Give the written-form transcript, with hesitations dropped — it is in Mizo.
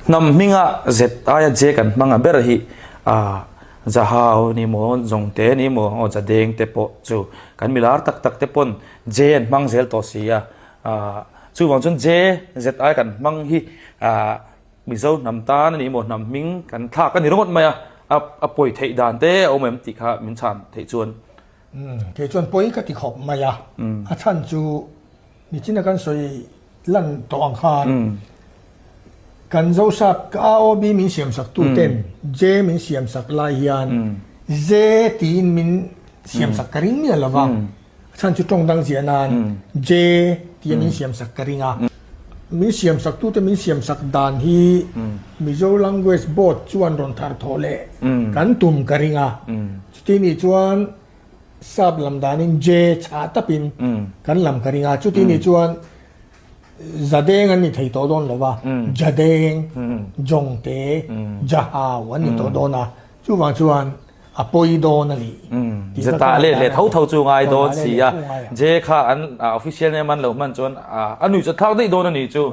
Hnam hminga Z aia J kan hmang a ber hi a Zahau ni maw, Zawngte ni maw, aw Zadeng te pawh chu kan milar tak tak te pawn J an hmang zel tawh si a. Chuvang chuan J, Z aia kan hmang hi Mizo hnam tan a ni maw, hnam hming kan thlak a ni ringawt mai a, a pawi theih dan te a awm em tih kha min chhan theih chuan. Kei chuan pawi ka ti khawp mai a, a chhan chu nichina kan sawi lan tawh ang khan kan Zosap ka AOB min siamsak tu ten J min siamsak lai hian J tiin min siamsak ka ring miah lo va, a chhan chu tawng dang ziah nan J tia min siamsak ka ring a. Min siamsak tute min siamsak dan hi Mizo Language Board chuan rawn thar thawh leh kan tum ka ring a. Chuti nih chuan sap lam danin J chhah tapin kan lam ka ring a, chuti nih chuan Zadeng an ni thei tawh dawn lo va, Jadeng, Jawngte, Jahau an ni tawh dawn a, chuvang chuan a pawi dawn a ni. Zetah leh leh tho tho chu ngai dawn si a, J kha an official name an lo hman chuan a nuihzat thlak daih dawn a nih chu.